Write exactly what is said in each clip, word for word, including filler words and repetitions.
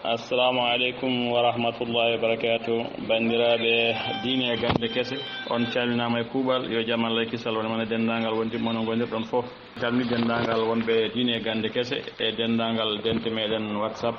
Assalamu aleykum wa rahmatullahi wa barakatuh. Banndiraaɓe diine e gannde kese, on calminaama e kuuɓal. Yo jam Allah e kisal won e mon e denndaangal wondiɓɓe mon no ngonirɗon fof. Calmini denndaangal wonɓe diine e gannde kese e denndaangal dente meɗen WhatsApp.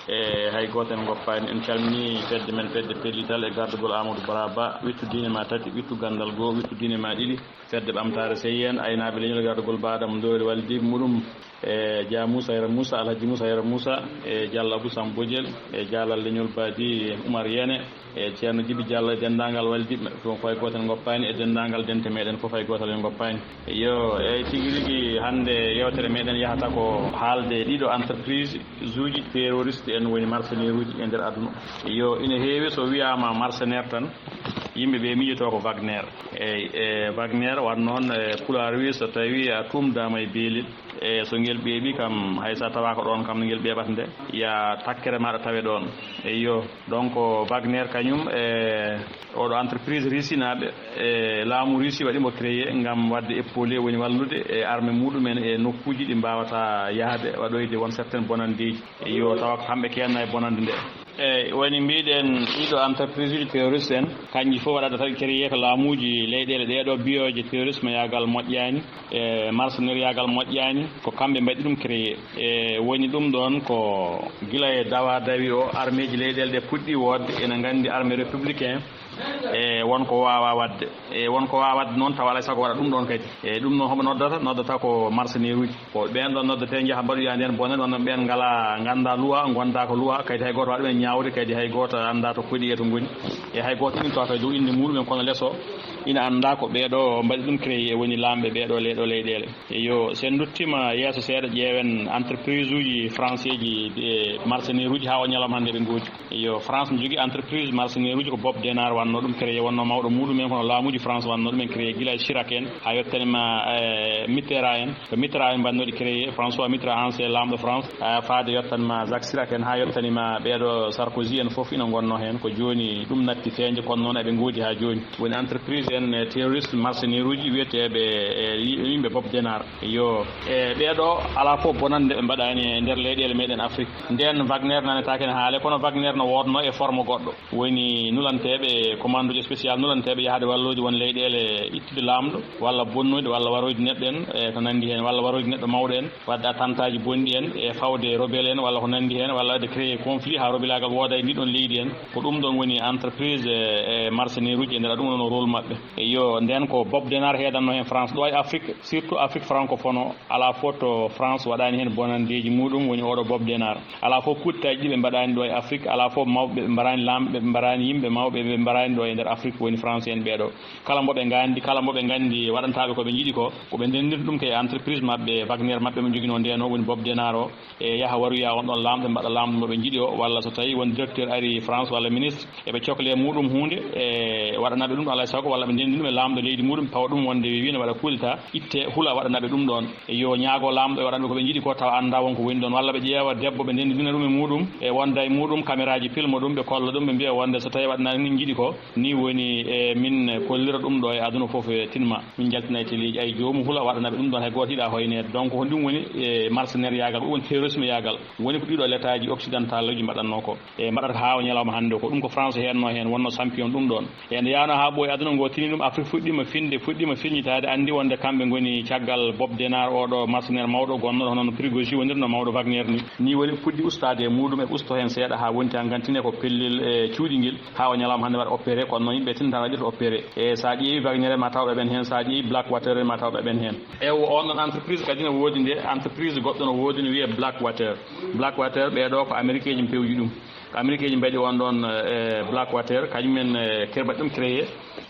E hay gooto en ngoppaani. En calmini fedde men, fedde pellital e gardugol Amadou Bara Ba, wittu diine ma tati, wittu ganndal goo, wittu diine ma ɗiɗi. Fedde ɓamtaare seyyi en, aynaaɓe leñol gardugol Ba Adama Ndoori Waldi muɗum, e Dia Moussa Yero Moussa, Alhaji Moussa Yero Moussa, e Diallo Abou Sam Bojel, e Diallo leñol Baadi Oumar Yene, e Ceerno Djiby Diallo e denndaangal waldiɓe, ɗum ko hay gooto en ngoppaani, e denndaangal dente meɗen fof hay gooto en ngoppaani. Yo, eyi, tigi rigi, hannde yeewtere meɗen yahata ko haalde ɗiɗo entreprise uji terroriste en woni mercenaire uji e nder aduna. Yo, ina heewi so wiyaama mercenaire tan, yimɓe ɓe miijotoo ko Wagner. Eyi, e Wagner, wan noon, e, Pulaar wi, so tawi a tumdaama e beelel, e, so ngel ɓeeɓi kam, hay so a tawaaka ɗoon kam, no ngel ɓeeɓata nde, ya takkere maaɗa tawe ɗoon. Eyi, yo, donc, Wagner kañum, e, oɗo entreprise Russie naaɓe, e, laamu Russie waɗi mo créé ngam waɗde épaulé, woni wallude e armée muɗumen e nokkuuji ɗi mbaawata yahde waɗoyde won certaines bonanndeeji. Eyi, yo, tawa ko kamɓe keenna e bonannde nde. Eyi, woni mbiɗen ɗiɗo entreprise uji terroriste en, kanji fof waɗata tawi créé ko laamuuji leyɗeele ɗee ɗo biyooje terrorisme yaagal moƴƴaani, e mercenariagal moƴƴaani, ko kamɓe mbaɗi ɗum créé. E woni ɗum ɗoon ko gila e dawa dawi o, armeeji leyɗeele ɗe puɗɗi woodde, ene nganndi armée républicain, e won ko waawa waɗde. E won ko waawa waɗde noon tawa alaa e sago waɗa ɗum ɗoon kadi. E ɗum noon homo noddata? Noddata ko mercenaire uji. Ko ɓeen ɗoon noddatee njaha mbaɗoya ndeen bonannde, wonno ɓeen ngalaa, nganndaa luwa, ngonndaa ko luwa, kadi hay gooto waɗa ɗumen ñaawde, kadi hay gooto anndaa to koɗi e to ngoni. E hay gooto innitoo to e dow innde muɗumen, kono lees o ina anndaa ko ɓee ɗo mbaɗi ɗum créé, e woni laamɓe ɓee ɗo leyɗo leyɗeele. Eyo, so en nduttiima yeeso seeɗa, ƴeewen entreprise uji français ji e mercenaire uji haa o ñalawma hannde ɓe ngoodi. Eyo, France ne jogii entreprise mercenaire uji ko Bob Denard wannoo ɗum créé, wonnoo mawɗo muɗumen, kono laamuuji France wannoo ɗum en créé gila e Chirac en haa yottani ma, e, Mitterrand en. Ko Mitterrand en mbannooɗi créé, François Mitterrand, ancien laamɗo France, e, faade yottani ma Jacques Chirac en, haa yottani ma ɓee ɗo Sarkozy en fof ina ngonnoo heen. Ko jooni ɗum natti feeñde, kono noon eɓe ngoodi haa jooni. Woni entreprise en, e, terroriste mercenaire uji wiyeteeɓe, e, yi-, yimɓe Bob Denard. Yo, e, ɓee ɗo alaa fof bonannde ɓe mbaɗaani e nder leyɗeele meɗen Afrique. Ndeen Wagner nanetaake ne haale, kono Wagner no woodnoo e forme goɗɗo. Woni nulanteeɓe, commandooji spécial nulanteeɓe yahde walloyde won leyɗeele ittude laamɗo, walla bonnoyde, walla waroyde neɗɗo en, e ko nanndi heen, walla waroyde neɗɗo mawɗo en, waɗde attentaaji bonɗi en, e fawde rebelle en, walla ko nanndi heen, walla waɗde créé conflit haa rebellaagal wooda e ndi ɗoon leydi en. Ko ɗum ɗoon woni entreprise, e, e mercenaire uji e nder aduna, ɗum woni rôle maɓɓe. E yo, ndeen ko Bob Denard heedannoo heen France, ɗo e Afrique, surtout Afrique francophone o, alaa fof to France waɗaani heen bonanndeeji muɗum, woni oɗo Bob Denard. Alaa fof kuuɗetaaji ɗi ɓe mbaɗaani ɗo e Afrique, alaa fof mawɓe ɓe mbaraani, laamɓe ɓe mbaraani, yimɓe mawɓe ɓe mbaraani ɗo e nder Afrique, woni France en ɓee ɗo. Kala mbo ɓe nganndi, kala mbo ɓe nganndi waɗantaaɓe ko ɓe njiɗi ko, ko ɓe ndendinta ɗum ko e entreprise maɓɓe, Wagner maɓɓe mo joginoo ndeen o, woni Bob Denard o, e yaha waroya on ɗon laamɗo, mbaɗa laamɗo mo ɓe njiɗi o, walla so tawii won directeur ari France walla ministre, eɓe cokle muɗum huunde, e waɗanaɓe ɗum alaa e sago, walla ɓe ndenndi ɗum e laamɗo leydi muɗum, pawa ɗum wonde wiino waɗa coup d'État, itte hula waɗanaɓe ɗum ɗon. E yo ñaago laamɗo e waɗanaɓe ko ɓe njiɗi ko, tawa annda won ko woni ɗon, walla ɓe ƴeewa debbo ɓe ndenndina ɗum e muɗum, e wonda e muɗum, kameraaji pilmo ɗum, ɓe kolla ɗum, ɓe mbiya wonde so tawii waɗanaani ni njiɗi ko, ni woni e min kollira ɗum ɗo e aduna fof e tinma. Min njaltina e teleeji, ay, joomum hula waɗanaɓe ɗum ɗon, hay gooto yiɗaa hoyneede. Donc, ko ɗum woni e mercenaire yaagal, ɗum woni terrorisme yaagal. Woni ko ɗiɗo l'État ji occidental uji mbaɗatnoo ko. E mbaɗata haa o ñalawma hannde o, ko ɗum ko France heednoo heen, wonnoo champion ɗum ɗoon. E nde yahnoo haa ɓooyi aduna ngoo tini ɗum, Afrique fuɗɗiima finde, fuɗɗiima filñitaade, anndi wonde kamɓe ngoni caggal Bob Denard, oo ɗo mercenaire mawɗo gonnooɗo hono no Prigozhin wonirnoo mawɗo Wagner ni. Ni woni puɗɗi ustaade e muɗum, e usto heen seeɗa haa wonti hankkadi ne ko pellel, e, cuuɗingel, haa o ñalawma hannde waɗa opéré, kono noon yimɓe tinta waɗirta opéré. E so a ƴeewi Wagner en ma taw ɓe ɓen heen, so a ƴeewi Blackwater en ma taw ɓe ɓen heen. E o on ɗon entreprise kadi no woodi nde, entreprise goɗɗo no woodi no wiyee Blackwater. Blackwater ɓee ɗo ko Amerique ji pewji ɗum. Ko Amerique ji mbaɗi on ɗon, e, Blackwater, kañum en, e, ker-, mbaɗi ɗum créé.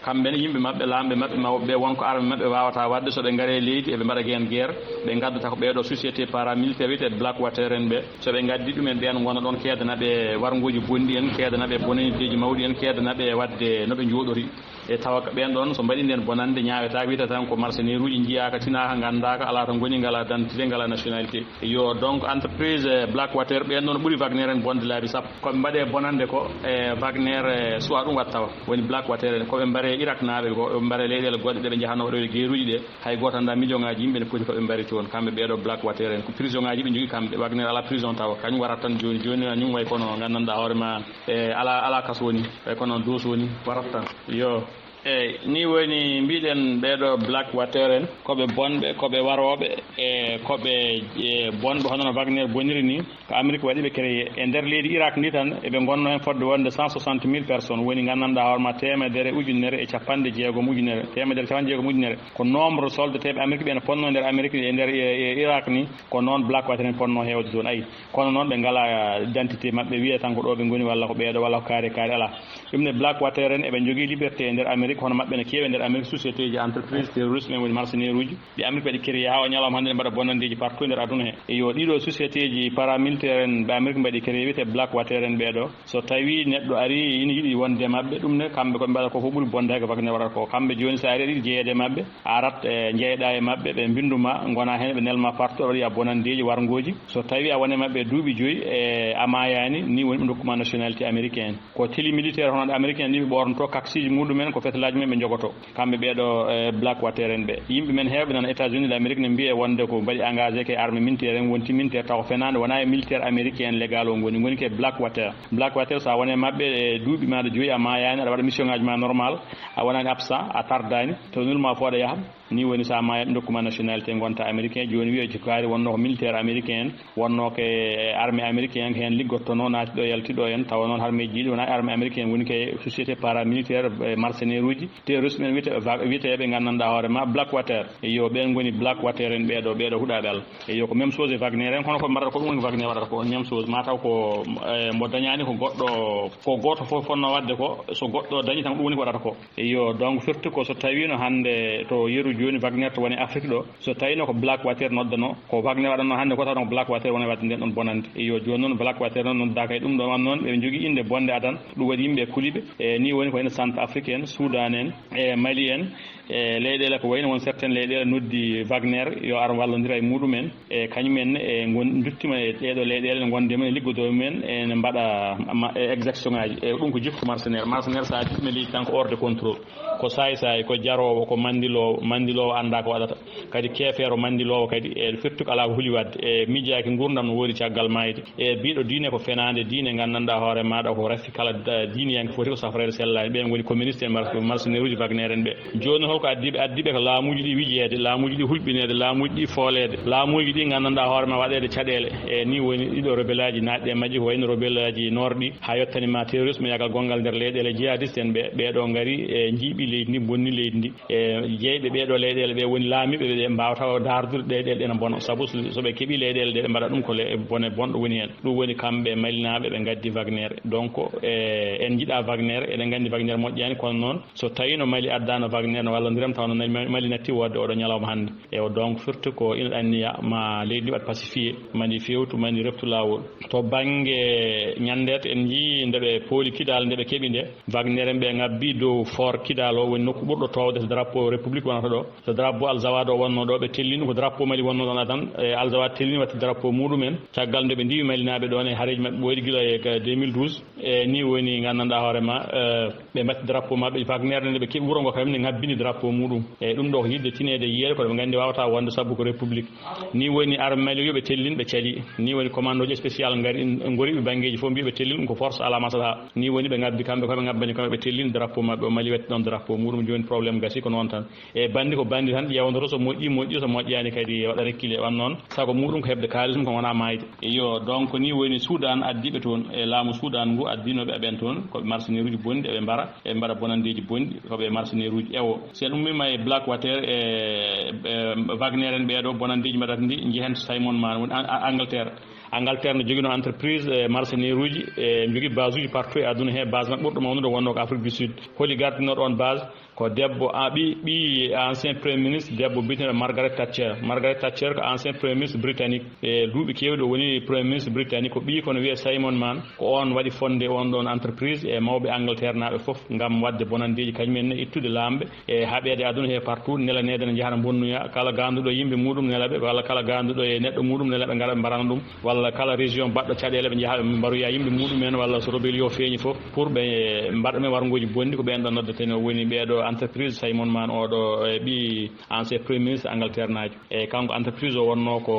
Kamɓe ne yimɓe maɓɓe, laamɓe maɓɓe mawɓe ɓe, won ko arme maɓɓe waawata waɗde, so ɓe ngari e leydi eɓe mbaɗa heen guerre, ɓe ngaddata ko ɓee ɗo société paramilitaire wiyeteeɗo Blackwater en ɓe. So ɓe ngaddi ɗumen ɓeen ngona ɗon keedana ɓe warngooji bonɗi en, keedana ɓe bonanndeeji mawɗi en, keedana ɓe waɗde no ɓe njooɗori. E tawa ko ɓeen ɗoon, so mbaɗi ndeen bonannde, ñaawetaake, wiyata tan ko mercenaires uji, njiyaaka, tinaaka, nganndaaka, alaa to ngoni, ngalaa dentité, ngalaa nationalité. Yo, donc, entreprise, eh, Blackwater, ɓeen ɗoon ɓuri Wagner en bonde laabi sappo. Ko ɓe mbaɗe bonannde ko, e Wagner, eh, suwaa ɗum waɗ tawa. Woni Blackwater en, ko ɓe mbare Irak naaɓe, ko ɓe mbare leyɗeele goɗɗe ɗe ɓe njahatnoo waɗoyde geeruuji ɗe. Hay gooto anndaa, million ngaaji yimɓe ne poti ko ɓe mbari toon, kamɓe ɓee ɗoo Blackwater en. Ko prison ngaaji ɓe njogii kamɓe, Wagner alaa prison tawa. Kañum warat tan jooni jooni, kañum way kono nganndanɗaa hoore ma, e alaa, alaa kas woni, way kono doos woni, warat tan. Yo. Eeyi, nii woni mbiɗen ɓee ɗoo Blackwater en, ko ɓe bonɓe, ko ɓe warooɓe, e ko ɓe, e, bonɓe hono no Wagner boniri nii. Ko Amérique waɗi ɓe créé. E nder leydi Irak ndi tan, eɓe ngonnoo heen fodde wonde cent soixante mille personnes, woni nganndanɗaa hoore ma teemedere ujunere e capanɗe jeegom ujunere, teemedere capanɗe jeegom ujunere. Ko nombre soldateeɓe Amérique ɓe ene ponnoo nder Amérique, e nder, e, e Irak ni, ko noon Blackwater en ponnoo heewde toon. Ayi, kono noon ɓe ngalaa identité maɓɓe, wiyee tan ko ɗo ɓe ngoni, walla ko ɓee ɗoo, walla ko kaari kaari, alaa. Ɗum ne Blackwater en eɓe njogii liberté e nder Amérique, hono maɓɓe ne keewi e nder Amérique, société ji, entreprise, terrorisme en woni mercenaires uji. Ɓe Amérique waɗi créé haa o ñalawma hannde ne mbaɗa bonanndeeji partout e nder aduna he. E yo ɗiɗo société ji paramilitaire en ɓe Amérique mbaɗi créé wiyetee Blackwater en ɓee ɗoo. So tawii neɗɗo arii ina yiɗi wonde e maɓɓe, ɗum ne kamɓe ko ɓe mbaɗata ko fof ɓuri bonde hay ko Wagner waɗata ko. Kamɓe jooni so a arii aɗa yiɗi jeyeede e maɓɓe, a arat, e, njeyɗaa e maɓɓe, ɓe mbinndu ma, ngona heen, ɓe nelma partout, aɗa waɗi a bonanndeeji, warngooji. So tawii a woni e maɓɓe duuɓi joyi, e, a maayaani, ni woni ɓe ndokku ma nationalité américaine. Ko télé militaire hono ɗo américain ɗi ɓe ɓoornotoo, kaksiiji muɗumen ko fetelaaji men ɓe njogotoo. Kamɓe ɓee ɗoo, e, Blackwater en ɓe. Yimɓe men heewɓe nana États-Unis d'Amérique ne mbiyee wonde ko mbaɗi engagé ko e armée militaire en, wonti militaire taw ko fenaande, wonaa e militaire américain en légal o ngoni, ngoni ko e Blackwater. Blackwater, so a woni e maɓɓe, e, duuɓi maaɗa joyi, a maayaani, aɗa waɗa mission ngaaji ma normal, a wonaani absent, a tardaani, to nul ma fooɗa yaha. Ni woni so a maayaani, ɓe ndokku ma nationalité, ngonta américain. Jooni wiyee jikkaari wonnoo ko militaire américain en, wonnoo ko e armée américain en, ko heen liggottonoo, naati ɗo, yalti ɗo en, tawa noon armée ji ɗi wonaa armée américaine, woni ko e société paramilitaire, e mercenaires uji, terrorisme en wiyete-, wa-, wiyeteeɓe nganndanɗaa hoore ma Blackwater. E yo ɓeen ngoni Blackwater en ɓee ɗoo, ɓee ɗoo huɗaaɓe Allah. E yo ko même chose e Wagner en, kono ko mbaɗata ko ɗum woni ko Wagner waɗata ko, même chose. Ma taw ko, e, mo dañaani ko goɗɗo, ko gooto fof fonnoo waɗde ko, so goɗɗo dañi tan ɗum woni ko waɗata ko. E yo, donc, firti ko so tawiino hannde to yeru jooni Wagner to woni Afrique ɗo, so tawiino ko Blackwater noddanoo, ko Wagner waɗanoo hannde ko tawno ko Blackwater woni waɗde ndeen ɗoon bonannde. E yo, jooni noon Blackwater noon noddaaka e ɗum ɗo, wan noon ɓe njogii innde bonde adan, ɗum waɗi yimɓe kuli ɓe. E nii woni ko ene Centrafrique en, Soudan en, e Mali en, e leyɗeele ko wayno won certaines leyɗeele noddi Wagner yo ar wallondira e muɗum en. E kañum en e ngon-, nduttima e ɗee ɗoo leyɗeele, ngonde men e liggodoo men, ene mbaɗa ma-, e exaction ngaaji. E ɗum ko jikku mercenaire. Mercenaire, so a jiɗɗo leydi tan ko hors de contrôle. Ko saay-saay, ko jaroowo, ko manndiloowo, manndiloowo anndaa ko waɗata. Kadi keefeero manndiloowo kadi, e firti ko alaa ko huli waɗde. E miijaaki nguurndam no woodi caggal maayde. E biiɗo diine ko fenaande, diine nganndanɗaa hoore maaɗa ko rafi kala da-, diiniyanke foti ko safreede sellaani. Ɓeen ngoni communiste en, mar-, mercenaires uji Wagner en ɓe. Jooni hol ko addi ɓe? Addi ɓe ko laamuuji ɗi wijeede, laamuuji ɗi hulɓineede, laamuuji ɗi fooleede, laamuuji ɗi nganndanɗaa hoore ma waɗeede caɗeele. E nii woni ɗiɗo rebelaaji naatɗi e majji, ko wayno rebelaaji noorɗi, haa yottani ma terrorisme, yagal gonngal nder leyɗeele jihadiste en ɓe. Ɓee ɗoo ngari e njiiɓi leydi ndi, bonni leydi ndi. E jeyɓe ɓee ɗoo leyɗeele ɓe woni laamiiɓe ɓe, ɓe mbaawata daardude leyɗeele ɗe no bona. Sabu so, so ɓe keɓii leyɗeele ɗe, ɓe mbaɗa ɗum ko le-, bone bonɗo woni heen. Ɗum woni kamɓe malinaaɓe ɓe ngaddi Wagner. Donc, e, en njiɗaa Wagner, eɗen nganndi Wagner moƴƴaani, kono noon so tawiino Mali addaano Wagner no wallondiram, taw no Mali, Mali natti woodde oɗo ñalawma hannde. E o donc firti ko ina ɗanniya ma leydi ndi waɗ pacifié, ma ndi fewtu, ma ndi reftu laawol. To bannge ñanndeet, en njii nde ɓe pooli Kidal, nde ɓe keɓi nde, Wagner en ɓe ngabbi dow fort Kidal o, woni nokku ɓurɗo toowde so drapeau république wonata ɗo. So drapeau Alzawad o wonnoo ɗo, ɓe tellini ɗum ko drapeau Mali wonnoo ɗon adan. E Alzawad tellini watti drapeau muɗum en. Caggal nde ɓe ndiwi Malinaaɓe ɗon e hareeji maɓɓe ɓooyɗi gila e ka deux mille douze. E ni woni nganndanɗaa hoore ma, e, ɓe mbatti drapeau maɓɓe. Wagner nde ɓe keɓi wuro ngo kam ne ngabbini drapeau muɗum. E ɗum ɗo ko yiɗde tineede e yiyeede, kono ɓe nganndi wawata wonde sabu ko république. Ni woni armée Mali yo ɓe tellin, ɓe cali. Ni woni commandooji spécial ngari, ngori ɓe banngeeji fof mbiya ɓe tellin ɗum ko force ala maslaha. Ni woni ɓe ngabbi kamɓe ko ɓe ngabbani kamɓe, ɓe tellin drapeau maɓɓe. O Mali watti ɗon drapeau muɗum, jooni problème gasi ko noon tan. E bandi ko bandi tan, ƴeewndoro so moƴƴi, moƴƴi, so moƴƴaani kadi waɗa rekkile wan noon. Sago muɗum ko heɓde kaalis mum, ko wona maayde. Iyo, donc ni woni Soudan addiɓe toon, e laamu Soudan ngu addinoɓe aɓen toon, ko ɓe mercenaires uji bonɗi, eɓe mbara, eɓe mbaɗa bonandeeji bonɗi, ko ɓe mercenaires uji. Ewo, so en ummiima e Blackwater e, e Wagner en ɓeeɗo, bonandeeji mbaɗata ndi, njehen to Simon Man, woni An-, An-, Angleterre. Angleterre no joginoo entreprise, e mercenaires uji, e jogii base uji partout e aduna he, base maɓɓe ɓurɗo mawnude wonnoo ko Afrique du Sud. Holi gardinoo ɗoon base? Ko debbo, a, ɓi, ɓi ancien premier ministre, debbo biyeteeɗo Margaret Thatcher. Margaret Thatcher ko ancien premier ministre britannique. E duuɓi keewɗi, o woni premier ministre britannique. Ko ɓii kono wiyee Simon Mann. Ko oon waɗi fonnde oon ɗoon entreprise e mawɓe Angleterre naaɓe fof ngam waɗde bonanndeeji kañum en ne, ittude laamɓe e haɓeede aduna he partout, nelaneede ne njahata mbonnoya. Kala gaanduɗo yimɓe muuɗum nela ɓe, walla kala gaanduɗo e neɗɗo muuɗum nela ɓe, ngara ɓe mbarana ɗum, walla kala région baɗɗo caɗeele ɓe njaha ɓe mbaroya yimɓe muuɗum en, walla so rébellion feeñi fof, pour ɓe mbaɗa men warngooji bonɗi. Ko ɓeen ɗo noddeten o woni ɓeeɗo entreprise Simon Mann oɗo e ɓi ancien premier ministre Angleterre naajo. E kanko entreprise o wonnoo ko,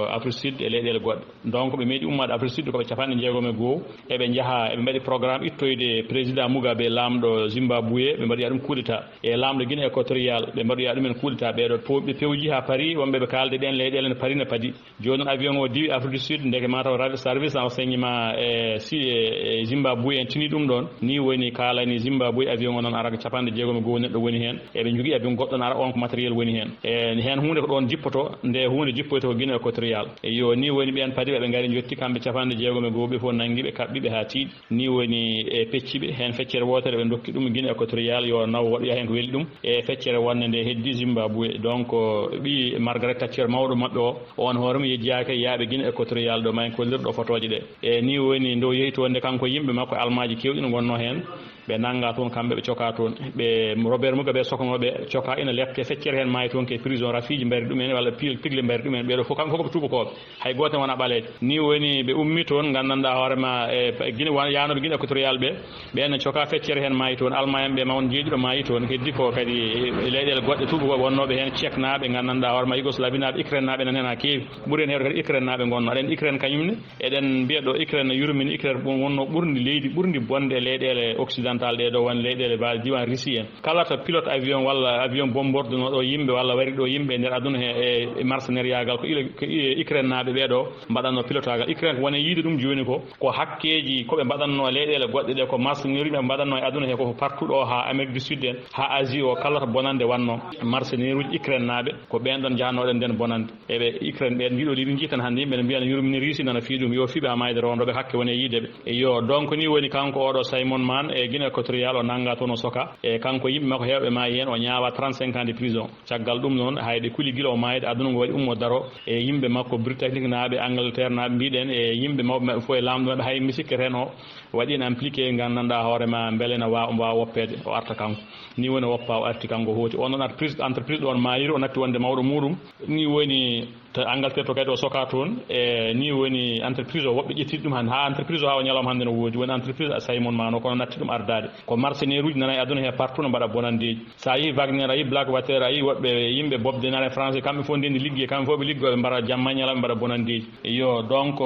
eh, Afrique Sud e leyɗeele goɗɗe. Donc ɓe meeɗi ummaade Afrique Sud ko ɓe capanɗe jeegom e goo, eɓe njaha, eɓe mbaɗi programme ittoyde président Mugabe, laamɗo Zimbabwe, ɓe mbaɗoya ɗum coup d'état. E laamɗo Guinée équatoriale, ɓe mbaɗoya ɗumen coup d'état. Ɓeeɗo po-, ɓe pewji haa Paris, wonɓe ɓe kaalde ɗeen leyɗeele no Paris no padi. Jooni noon avion o diwi Afrique du Sud, ndeke mataw ra-, service renseignement e si-, e, e Zimbabwe en tini ɗum ɗoon. Ni woni kaalani Zimbabwe avion o noon ara ko capanɗe jeegom e goo neɗɗo woni heen. Eɓe njogii avion goɗɗo no ara, on ko matériel woni heen. E heen huunde ko ɗoon jippoto, nde huunde jippoyta ko Guinée équatoriale. E yo ni woni ɓeen padi ɓe, ɓe ngari njotti kamɓe capanɗe jeegom e goo ɓe fof, nanngi ɓe, kaɓɓi ɓe haa tiiɗi. Ni woni e pecci ɓe, heen feccere wootere ɓe ndokki ɗum Guinée équatoriale yo naw waɗoya heen ko weli ɗum. E feccere wonde nde heddi Zimbabwe. Donc, ɓii Margaret Thatcher mawɗo maɓɓe o, on hoore mum yejjaaki e yaaɓe Guinée équatoriale ɗo maa en kollirɗo fotooje ɗe. E ni woni nde o yehi toon nde kanko yimɓe makko almaaji keewɗi no ngonnoo heen. Ɓe nannga toon kamɓe, ɓe coka toon. Ɓe Robert Mugabe sokanooɓe coka ina lepte feccere heen maayi toon ke prison, rafiiji mbari ɗum en walla pil-, pigle mbari ɗum en. Ɓeeɗo fof kamɓe fof ko ɓe tuubakooɓe. Hay gooto wona ɓaleejo. Ni woni ɓe ummi toon, nganndanɗaa hoore ma, e Guinée, won yaanooɓe Guinée équatoriale ɓe, ɓeen ne coka feccere heen maayi toon. Almaa en ɓe mawɗo jeeɗiɗo maayi toon. Heddi ko kadi e leyɗeele goɗɗe tuubakooɓe wonnooɓe heen, Tchèque naaɓe, nganndanɗaa hoore ma, Yougoslavie naaɓe, Ukraine naaɓe nana heen haa keewi. Ɓuri heen heewde kadi Ukraine naaɓe ngonnoo. Aɗa anndi Ukraine kañum ne, eɗen mbiya ɗo Ukraine no yurmini, Ukraine won-, wonnoo ɓurndi leydi, ɓurndi bonde e leyɗeele occidental ɗee ɗo, won leyɗeele ba-, diiwaan Russie en. Kala to pilote avion walla avion bombardinooɗo yimɓe walla wari ɗo yimɓe e nder aduna he, e, e mercenariagal, ko ila, ko i-, Ukraine naaɓe ɓee ɗo mbaɗatnoo pilotaagal. Ukraine ko woni e yiide ɗum jooni ko, ko hakkeeji ko ɓe mbaɗatnoo leyɗeele goɗɗe ɗe, ko mercenaireji ɓe mbaɗatnoo e aduna he, ko partout ɗo haa Amérique du Sud en, haa Asie o, kala to bonannde wannoo. Mercenaireji Ukraine naaɓe, ko ɓeen ɗoon njahatnoo ɗen nden bonannde. Eɓe Ukraine ɓeen, ndiɗo leydi njii tan hannde, yimɓe ne mbiya ne yurmini Russie, nana fii ɗum, yo fiɓe haa maayde rowndo ɓe, hakke woni e yiide ɓe. Eyyo, donc ni woni kanko oɗo Simon Mann e Guinée équatoriale o nannga toon o soka. E kanko yimɓe makko heewɓe maayi heen, o ñaawa trente-cinq ans de prison. Caggal ɗum noon, hay ɓe kuli gila o maayde, aduna ngo waɗi ummo daro. E yimɓe makko Britannique naaɓe, Angleterre naaɓe, mbiɗen e yimɓe mawɓe maɓɓe fof e laamɗo maɓɓe, hay mi sikke heen o waɗi en impliqué, nganndanɗaa hoore ma mbele na waawa, waawa woppeede, o arta kanko. Ni woni o woppa, o arti kanko hooti. On ɗon entreprise, entreprise ɗo on maayiri, o natti wonde mawɗo muuɗum. Ni woni to Angleterre to kadi o soka toon. E ni woni entreprise o, woɓɓe ƴettiri ɗum hannde. Haa entreprise o haa o ñalawma hannde no woodi. Woni entreprise a Simon Mann o, kono natti ɗum ardaade. Ko mercenaireji nana e aduna he partout no mbaɗa bonanndeeji. So a yii Wagner, a yii Blackwater, a yii woɓɓe yimɓe Bob Denard e France, kamɓe fof ndenndi liggey, kamɓe fof ɓe liggoo, ɓe mbaɗa jamma e ñalawma, ɓe mbaɗa bonanndeeji. Eyyo, donc,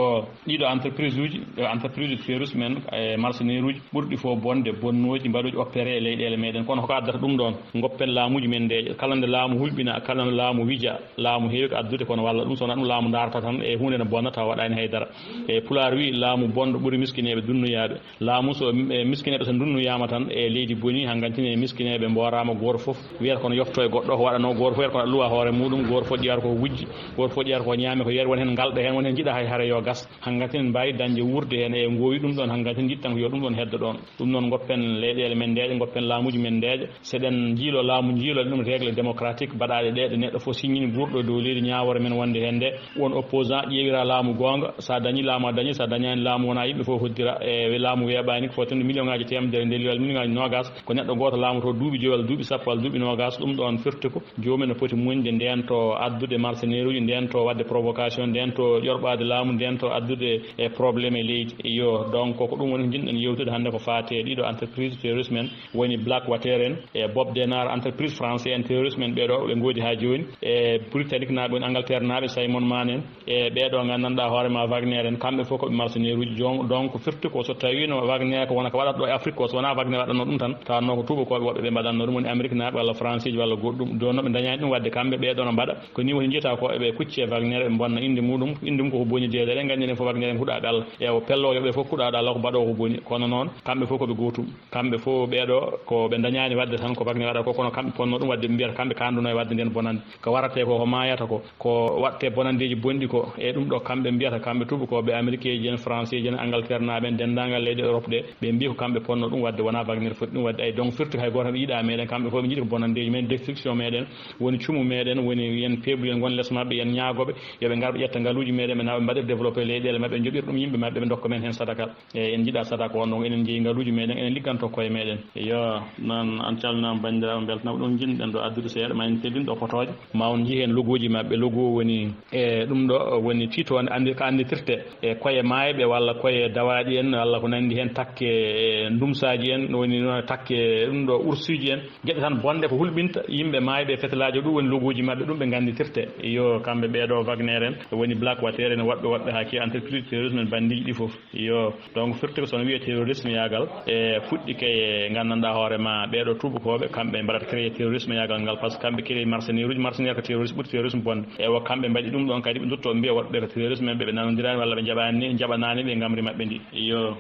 ɗiɗo entreprise uji, e entreprise de terrorisme en, e mercenaireji ɓurɗi fof bonde, bonnooji, mbaɗooji opéré e leyɗeele meɗen. Kono ko addata ɗum ɗoon? Ngoppen laamuuji men ndeeƴa. Kala nde laamu hulɓina, kala nde laamu wija, laamu heewi ko addude, kono walla ɗum, so wonaa ɗum laamu ndaarata tan e huunde ne bonna tawa waɗaani hay dara. E Pulaar wii, laamu bonɗo ɓuri miskineeɓe dunnuyaaɓe. Laamu so, e, miskineeɓe so ndunnuyaama tan, e leydi bonii, hankantin e miskineeɓe mbooraama, gooto fof wiyata kono yofto e goɗɗo, ko waɗanoo, gooto fof wiyata kono luwa hoore muuɗum, gooto fof ƴeewata ko wujji, gooto fof ƴeewata ko ñaami, ko yari, won heen ngalɗa heen, won heen njiɗa hay hare yo gas. Hankantin mbaawi dañde wuurde heen, e ngoowi ɗum ɗoon, hankantin njiɗtan ko yo ɗum ɗoon heddo ɗoon. Ɗum noon, ngoppen leyɗeele men ndeeƴa, ngoppen laamuuji men ndeeƴa. So eɗen njiilo laamu, njiilo ɗum règle démocratique baɗaaɗe ɗe, ɗe neɗɗo fof siññini, guurɗo e dow leydi, ñaawoore men wonde heen nde, won opposant ƴeewira laamu goonga, so a dañii laamu a dañii, so a dañaani laamu wonaa yimɓe fof hoddira, e laamu weeɓaani, ko fotde million ngaaji teemedere nde liwal million ngaaji noogaas, ko neɗɗo gooto laamoto duuɓi jowi walla duuɓi sappo walla duuɓi noogaas, ɗum ɗoon firti ko joomum en no poti muñde, ndento addude mercenaireji, ndento waɗde provocation, ndento ƴorɓaade laamu, ndento addude e problème e leydi. Iyo, donc ko ɗum woni ko njiɗ-ɗen yewtude hannde ko faati e ɗiɗo entreprise terrorisme en, woni Blackwater en, e Bob Denard, entreprise français en, terrorisme en ɓeeɗo ɓe ngoodi haa jooni, e Britannique naaɓe, woni Angleterre naaɓe, Simon Mann en, e ɓeeɗo nganndanɗaa hoore ma Wagner en, kamɓe fof ko ɓe mercenaireji. Jon-, donc firti ko so tawino Wagner ko wona ko waɗata ɗo e Afrique ko, so wonaa Wagner waɗatno ɗum tan, tawanno ko tuubakooɓe woɓɓe ɓe mbaɗatno ɗum, woni Amérique naaɓe walla Franceeji walla goɗɗum. Jooni noon ɓe ndañaani ɗum waɗde kamɓe, ɓeeɗo no mbaɗa. Ko ni woni njiyataa ko eɓe kucci e Wagner, eɓe mbonna innde muuɗum. Innde mum koko boni de, eɗen nganndi enen fof Wagner en huɗaaɓe Allah. Ewa, pellooɓe ɓe fof kuɗaaɗo Allah ko mbaɗoowo ko boni. Kono noon, kamɓe fof ko ɓe gootum. Kamɓe fof ɓeeɗo ko ɓe ndañaani waɗde tan ko Wagner waɗata ko, kono kamɓe ponno ɗum waɗde, ɓe mbiyata kamɓe kaanduno e waɗde ndeen bonannde. Ko warata ko, ko maayata ko, ko Waɗte bonandeeji bonɗi ko e ɗum ɗo kamɓe mbiyata, kamɓe tuubakooɓe, Amerikeeji en, Franseeji en, Angleterre naaɓe en, denndaangal leyɗe Europe ɗe, ɓe mbiyi ko kamɓe ponno ɗum waɗde, wonaa Wagner foti ɗum waɗde. Ay, donc firti hay gooto yiɗaa meɗen, kamɓe fof ɓe njiɗi ko bonandeeji men, destruction meɗen, woni cumu meɗen, woni yen peeblu, yen ngon les maɓɓe, yen ñaagoɓe, yo ɓe ngar ɓe ƴetta ngaluuji meɗen, ɓe nawa ɓe mbaɗir développé leyɗeele maɓɓe, njoɓir ɗum yimɓe maɓɓe, ɓe ndokka men heen sadaka. E, en njiɗaa sadaka on ɗon, enen njeyi ngaluuji meɗen, enen ligganto koye meɗen. Yo, noon an calminaama banndiraaɓe, mbeltanaama ɗum njiɗ-ɗen ɗo addude seeɗa, ma en tellin ɗo fotooje, ma on njii heen logooji maɓɓe, logo woni e ɗum ɗo woni tiitoonde anndi-, ko annditirte e koye maayɓe walla koye dawaaɗi en walla ko nanndi heen takke e ndumsaaji en, woni noon takke ɗum ɗo ursuuji en, geɗe tan bonɗe ko hulɓinta yimɓe maayɓe e fetelaaji, ɗum woni logooji maɓɓe, ɗum ɓe ngannditirte. Yo, kamɓe ɓee ɗo Wagner en, woni Blackwater en, woɓɓe woɓɓe haa kii entreprise terrorisme en banndiiji ɗi fof. Yo, donc firti ko so on wiyee terrorisme yaagal, e fuɗɗi kay e nganndanɗaa hoore ma ɓee ɗo tuubakooɓe, kamɓe mbaɗata créé terrorisme yaagal ngal, par ce que kamɓe créé mercenaire uji, mercenaire ko terroriste ɓuri terrorisme bonde. E wo kamɓe mbaɗi ɗum ɗon kadi, ɓe ndutto ɓe mbiya woɓɓe ko terrorisme, ɓe, ɓe nanondiraani walla ɓe njaɓaani, njaɓanaani ɓe ngamri maɓɓe ndi. Yo.